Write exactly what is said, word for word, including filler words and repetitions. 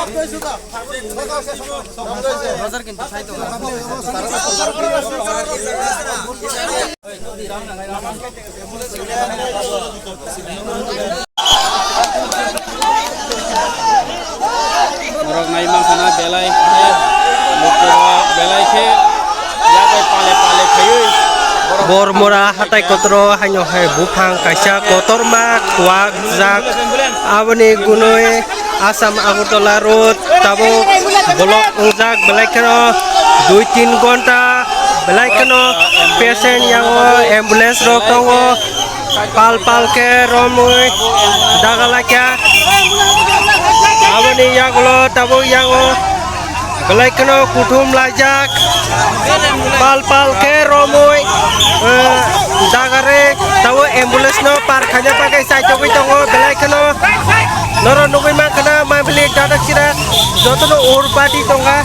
Borok nai mankha na belai khe, lukurok belai khe yabai pale pale khaiwi borok Bormora hatai kotoro haino hai buphang kaisa kotorma kwak jak. Aboni gunui Assam Agartala road tabuk block wngjak, belai kheno dui tin ghonta belai kheno patient yango, ambulance rok tongo. Pal pal khe romwi daga laikha. Aboni yagulo tabuk yango belai kheno kuthum laijak. Pal pal khe romwi, eh, dagare tabuk ambulance no par khaina bagwi chaitogwi tongo belai kheno. Norok nugwi mankha na mabili dadak sira jotono ur party tongkha.